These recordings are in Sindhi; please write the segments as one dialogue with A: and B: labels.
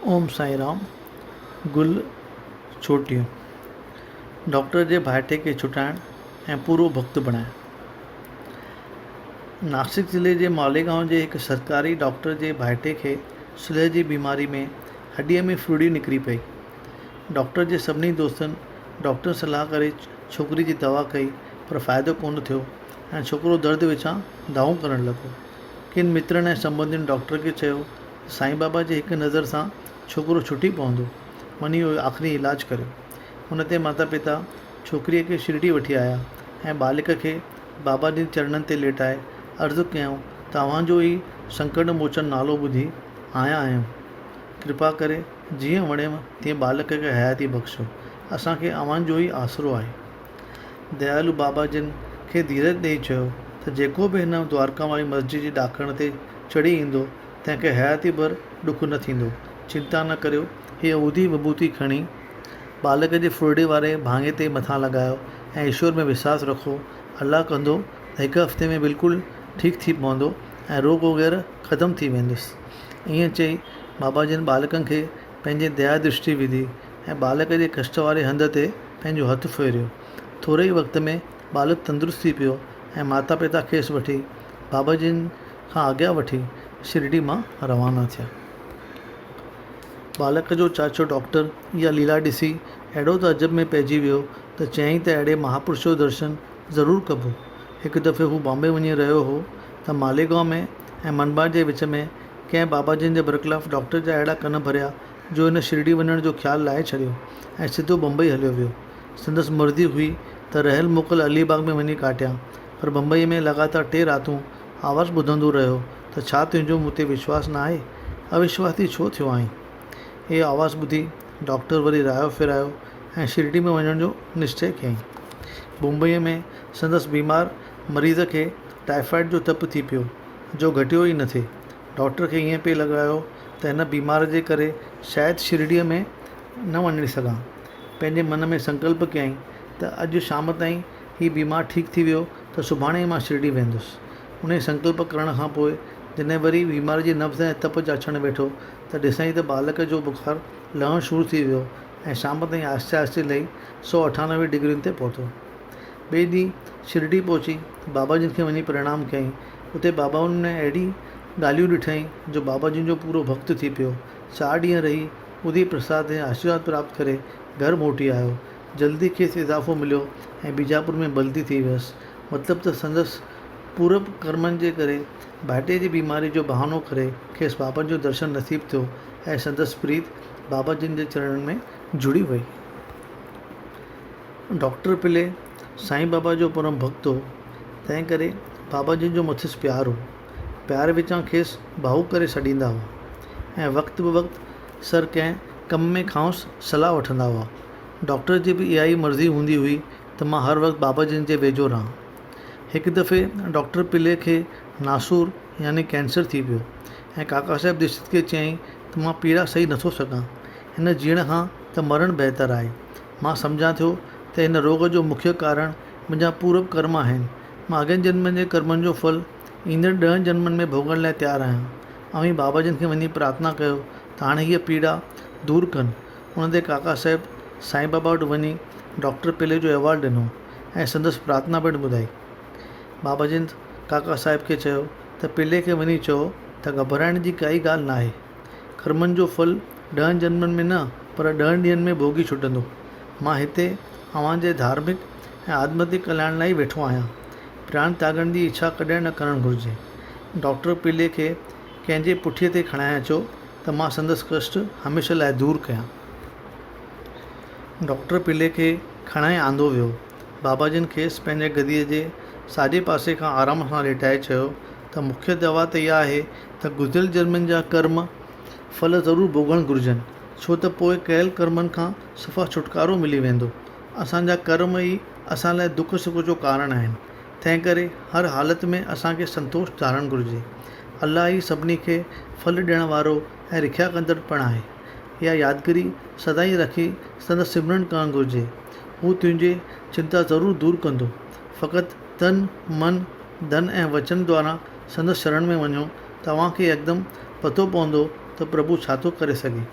A: اوم سائين رام، گل ڇوٽيون، ڊاڪٽر جي ڀائٽي کي ڇٽائڻ ۽ پورو ڀڳت بڻائڻ. ناسڪ ضلعي جي ماليگائون جي هڪ سرڪاري ڊاڪٽر جي ڀائٽي کي سلهه جي بيماري ۾ هڏيء ۾ ڦرڙي نڪري پئي. ڊاڪٽر جي سڀني دوستن ڊاڪٽرن صلاح ڪري ڇوڪري جي دوا ڪئي پر فائدو ڪونه ٿيو ۽ ڇوڪرو درد وچان دانهون ڪرڻ لڳو. ڪن مترن ۽ سنٻنڌين ڊاڪٽر کي چيو ته سائين بابا جي هڪ نظر سان ڇوڪرو ڇٽي پوندو، وڃي اهو آخري علاج ڪريو. ان تي ماتا پتا ڇوڪريء کي شرڊي وٺي آيا ۽ ٻالڪ کي بابا جي چرڻن تي ليٽائي عرض ڪيائون ته اوهان جو ئي سنڪٽ موچن نالو ٻڌي آيا آهيون، ڪرپا ڪري جيئن وڻيو تيئن ٻالڪ کي حياتي بخشو، اسان کي اوهان جو ئي آسرو آهي. ديالو بابا جن کي ڌيرج ڏيئي چيو ته جيڪو به هن دوارڪا واري مسجد جي ڏاڪڻ تي چڙهي ايندو تنهن کي حياتي ڀر ڏک نه ٿيندو. چنتا نه ڪريو، هيء اودي وڀوتي کڻي ٻالڪ جي ڦرڙي واري ڀاڱي تي مٿان لڳايو ۽ ايشور ۾ وشواس رکو، الله ڪندو ته هڪ هفتي ۾ بلڪل ٺيڪ ٿي پوندو ۽ روڳ وغيره ختم ٿي ويندس. ائين چئي بابا جن ٻالڪن کي پنهنجي ديا درشٽي وڌي ۽ ٻالڪ جي ڪشٽ واري هنڌ تي پنهنجو هٿ ڦيريو. ٿوري ئي وقت ۾ ٻالڪ تندرست ٿي پيو ۽ ماتا پتا کيس وٺي بابا جن کان آگيا وٺي شرڊي مان روانا ٿيا. ٻالڪ جو چاچو ڊاڪٽر اها ليلا ڏسي اهڙو ته عجب ۾ پئجي ويو ته چيائين ته اهڙي مهاپرش جو درشن ضرور ڪبو. هڪ دفعي هو بامبي وڃي رهيو هو ته ماليگائون ۾ ۽ منبا جي وچ ۾ ڪنهن بابا جن جي برخلاف ڊاڪٽر جا اهڙا ڪن ڀريا جو هن شرڊي وڃڻ جو خيال لاهي ڇڏيو ۽ سڌو بمبئي هليو ويو. سندس مرضي هئي ته رهيل موڪل علي باغ ۾ وڃي ڪاٽيان، پر بمبئيء ۾ لڳاتار ٽي راتون آواز ٻڌندو رهيو ته ڇا تنهنجو مون تي وشواس ناهي؟ اوشواسي ڇو ٿيو آهين؟ اهو آواز ٻڌي ڊاڪٽر وري رايو ڦيرايو ۽ شرڊي ۾ وڃڻ جو نشچي ڪيائين. بمبئيء ۾ سندس بيمار مريض کي ٽائيفائيڊ جو تپ ٿي پيو، جو گهٽيو ئي نه ٿي. ڊاڪٽر کي ائين پئي لڳايو ته هن بيمار جي ڪري شايد شرڊيء ۾ نه وڃي سگهان. پنهنجي من ۾ سنڪلپ ڪيائين ته اڄ شام تائين هي بيمار ٺيڪ ٿي ويو ته سڀاڻي ئي مان شرڊي ويندس. انهيء سنڪلپ ڪرڻ کان پوء جڏهن وري بيمار جي نبض ۽ تپ جاچڻ ويٺو ته ڏسائين ته ٻالڪ جو بخار لهڻ شروع ٿي ويو ۽ شام تائين آهستي آهستي لهي 198 ڊگرين تي پهتو. ٻئي ڏينهن شرڊي پهچي بابا جن کي وڃي پرڻام ڪيائين. اتي بابا ان ۾ اهڙي ڳالهيون ڏٺائين جو بابا جن جو پورو ڀڳت ٿي پيو. چار ڏينهن رهي ادي پرساد ۽ آشيرواد پراپت ڪري گهر موٽي آيو. جلدي کيس اضافو مليو ۽ بيجاپور ۾ بلدي ٿي ويس. مطلب ته سندس پورب ڪرمن جي ڪري ڀائٽي جي بيماري جو بهانو ڪري کيس بابا جو درشن نصيب ٿيو ۽ سندس پريت بابا جن جي چرڻن ۾ جڙي وئي. ڊاڪٽر پلي سائين بابا جو پرم ڀڳت هو، تنهن ڪري بابا جن جو مٿس پيار هو. پيار وچان کيس ڀائو ڪري سڏيندا هئا ۽ وقت به وقت سر ڪنهن ڪم ۾ کانئس صلاح وٺندا هئا. ڊاڪٽر جي به اها ئي مرضي هوندي هئي ته مان هر وقت بابا جن جي ويجهو رهان. هڪ دفعي ڊاڪٽر پلي کي ناسور يعني ڪينسر ٿي پيو ۽ ڪاڪا صاحب ديڪشت کي چيائين ته مان پيڙا سهي نٿو سگهان، هن جيئڻ کان ته مرڻ بهتر آهي. مان سمجهان ٿو ته هن روڳ جو مکيه ڪارڻ منهنجا پورب ڪرم آهن. مان اڳين جنمن جي ڪرمن جو ڦل ايندڙ ڏهن جنمن ۾ ڀوڳڻ لاء تيار آهيان. اوهين بابا جن کي وڃي پرارٿنا ڪيو ته هاڻي هيء پيڙا دور ڪن. ان تي ڪاڪا صاحب سائين بابا وٽ وڃي ڊاڪٽر پلي جو احوال ڏنو ۽ سندس پرارٿنا پڻ ٻڌائي. بابا جن ڪاڪا صاحب کي چيو ته پلي کي وڃي چئو ته گهٻرائڻ جي ڪائي ڳالهه ناهي. ڪرمن جو ڦل ڏهن جنمن ۾ نه پر ڏهن ڏينهن ۾ ڀوڳي ڇٽندو. مان هتي اوهان جي ڌارمڪ ۽ آڌمتڪ ڪلياڻ لاء ئي ويٺو آهيان. پراڻ تياڳڻ جي اڇا ڪڏهن نه ڪرڻ گهرجي. ڊاڪٽر پلي کي ڪنهن جي پٺيء تي کڻائي اچو ته مان سندس ڪشٽ هميشه لاء دور ڪيان. ڊاڪٽر پلي کي کڻائي آندو ويو. بابا جن کيس پنهنجي گديء جي ساڄي پاسي کان آرام سان ليٽائي چيو ته مکيه دوا ته اها آهي ته گذريل جنمن جا ڪرم ڦل ضرور ڀوڳڻ گهرجن، ڇو ته پوء ڪيل ڪرمن کان صفا ڇوٽڪارو ملي ويندو. اسان جا ڪرم ئي اسان لاء دک سک جو ڪارڻ آهن، تنهنڪري هر حالت ۾ اسان کي سنتوش ڌارڻ گهرجي. الله ئي سڀني کي ڦل ڏيڻ وارو ۽ رکيا ڪندڙ پڻ آهي. اها يادگيري سدائين رکي سندس سمرڻ ڪرڻ گهرجي. هو تنهنجي چنتا ضرور دور ڪندو. فقط تن، من، ڌن ۽ وچن دواران سندس شرڻ ۾ وڃو ته اوهان کي يڪدم پتو پوندو ته پرڀو ڇا ٿو ڪري سگهي.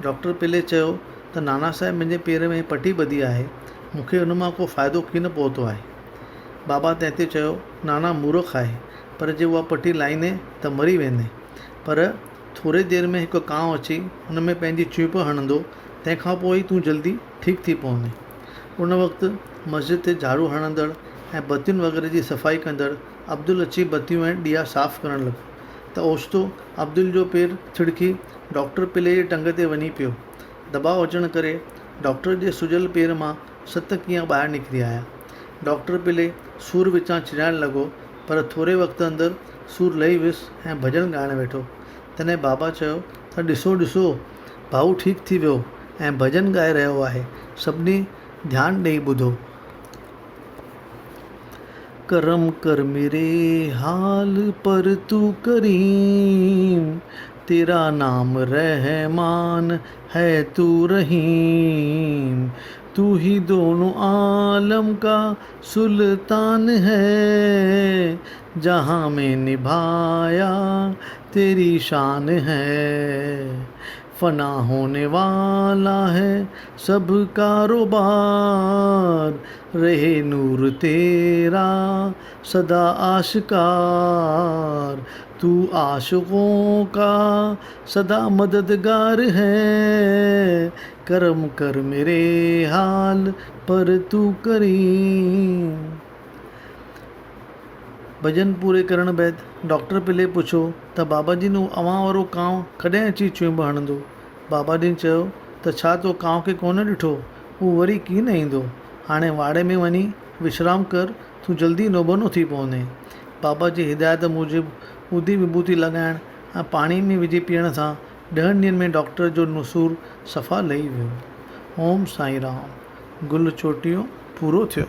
A: ڊاڪٽر پلي چيو ته نانا صاحب منهنجي پير ۾ پٽي ٻڌي آهي، مون کي ان مان ڪو فائدو ڪين پهتو آهي. بابا تنهن تي چيو، نانا مورک آهي، پر جي اها پٽي لاهيندين ته مري ويندين. پر ٿوري دير ۾ هڪ ڪانء اچي ان ۾ پنهنجي چونپ هڻندو، تنهن کان پوء ئي تون جلدي ٺيڪ ٿي پوندين. ان وقت مسجد تي جهاڙو هڻندڙ ۽ بتين وغيره جي صفائي ڪندڙ عبدل اچي بتيون ۽ ڏيئا صاف ڪرڻ لڳو ته اوچتو عبدل جو پير ٿڙڪي ڊاڪٽر پلي جي ٽنگ تي وڃي پيو. دٻاء اچڻ ڪري ڊاڪٽر جي سڄيل پير مان ست ڪينئان ٻاهر نڪري آيا. ڊاڪٽر پلي سور وچان چريائڻ لڳو پر ٿوري وقت اندر سور لهي ويس ۽ ڀڄن ڳائڻ ويٺو. تڏهن بابا چيو ته ڏسو ڏسو ڀائو ٺيڪ ٿي ويو ۽ ڀڄن ڳائي رهيو آهي. سڀني ڌيان ڏيئي ٻڌو. ڪرم ڪر ميري حال پر تو ڪريم تيرا نام رحمان هي تو رحيم تو هي دونون عالم ڪا سلطان هي جهان ۾ نڀايا تيري شان هي فنا هوني والا هي سڀ ڪاروبار رهي نور تيرا سدا آشڪار تو عاشقون ڪا سدا مددگار هي ڪرم ڪر ميري حال پر تو ڪريم. ڀڄن پوري ڪرڻ بعد ڊاڪٽر پلي پڇيو ته بابا جن اهو اوهان وارو ڪانء ڪڏهن اچي چهنب هڻندو؟ بابا جن چيو ته ڇا تو ڪانء کي ڪونه ڏٺو؟ اهو وري ڪين ايندو. هاڻي واڙي ۾ وڃي وشرام ڪر، تون جلدي نوبنو ٿي پوندين. بابا جي هدايت موجب ادي وڀوتي لڳائڻ ۽ پاڻي ۾ وجهي پيئڻ سان ڏهن ڏينهن ۾ ڊاڪٽر جو نسور صفا لهي ويو. اوم سائين رام. گل چوٽيون پورو ٿيو.